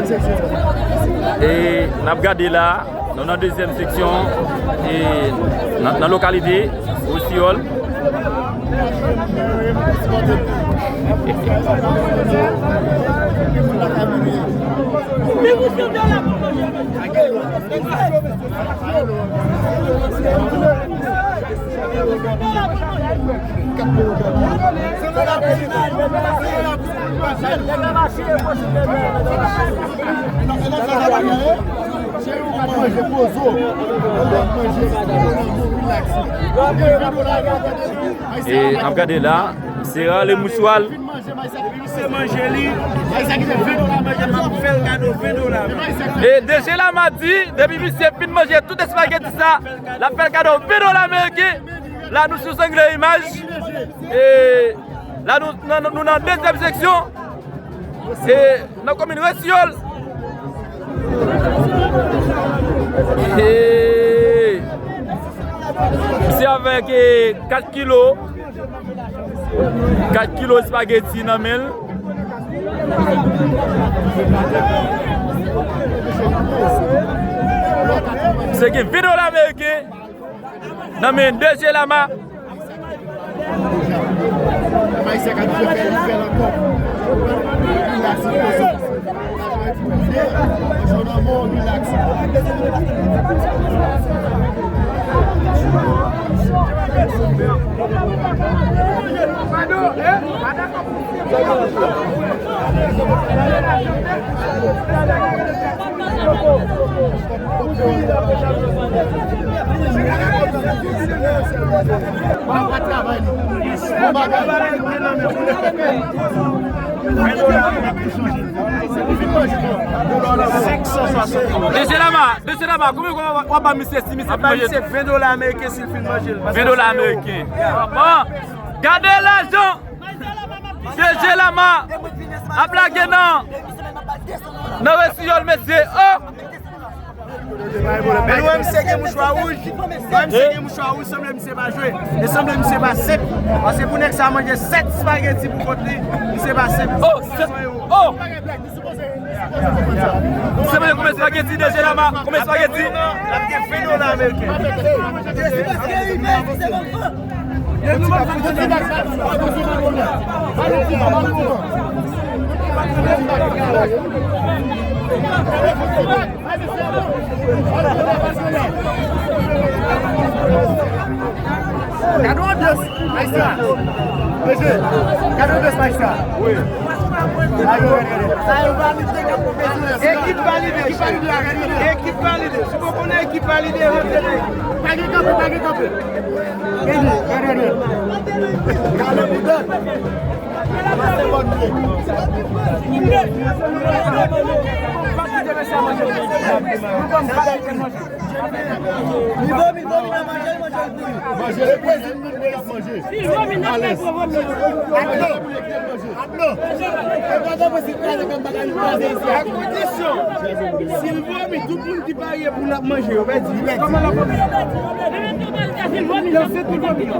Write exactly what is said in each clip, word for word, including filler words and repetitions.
E n ap gade la, nou nan dezyèm seksyon, e nan, nan lokalite Wosiyòl. E n ap gade la, se rale mouswa l. Misye manje li. Misye manje, m ap fè l kado ven dola. E D J Lama di, depi misye fin manje tout espageti sa, l ap fè l kado ven dola ameriken. La, nou sou zangle imaj. E la, nou, nou, nou nan dezyèm seksyon. E nan komin Wosiyòl. E misye avèk, e, kat kilo. Kat kilo espageti nan men l. Misye gen ven dola ameriken nan men D J Lama. D J Lama, D J Lama, konbyen w ap ba misye si misye fin manje? Ven dola ameriken si l fin manje l. Ven dola ameriken. Bon, gade lajan. D J Lama ap lage nan, nan Wosiyòl, mesye. Oh! Men nou wè misye gen mouchwa wouj. Nou wè misye gen mouchwa wouj, sanble misye pa jwe. E sanble misye pa senp. Paske pou nèg sa manje sèt espageti pou kont li, misye pa senp. Oh, sèt. Oh! Se mwen konbyen espageti, D J Lama, konbyen espageti? L ap gen ven dola ameriken. Gade anbyans ayisyen an. Mesye, gade anbyans ayisyen an. Wi. Ayo, gade, gade. Ekip valide, ekip valide. Ekip valide. Si w konnen ekip valide, rantre nan ekip. Pa gen kanpe, pa gen kanpe. Gade, gade, gade. Gade boudon. Pase bòn pye. Li vomi, vomi nan manje, li manje l pou li. Manje l pou li, manje l ap manje. Li vomi nan manje, vomi. Atò. Atò. E pa tankou si kraze kòm bagay li kraze isi a. A kondisyon, si l vomi, tout moun ki parye pou l ap manje, yo pèdi. Kòman l ap vomi? Li vomi, li vomi.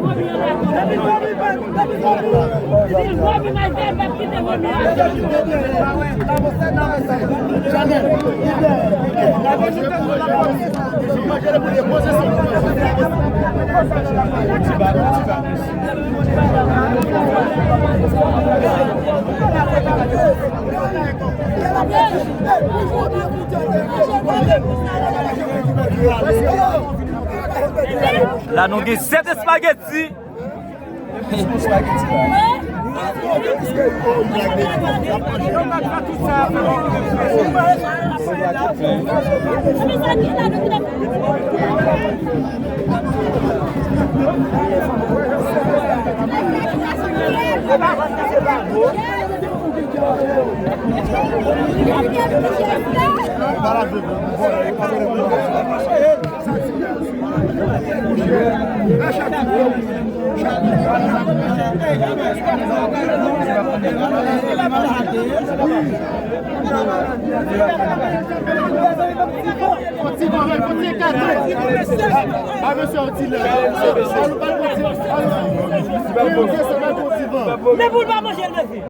La nou gen sèt espageti. Men pou l pa manje l, mesye.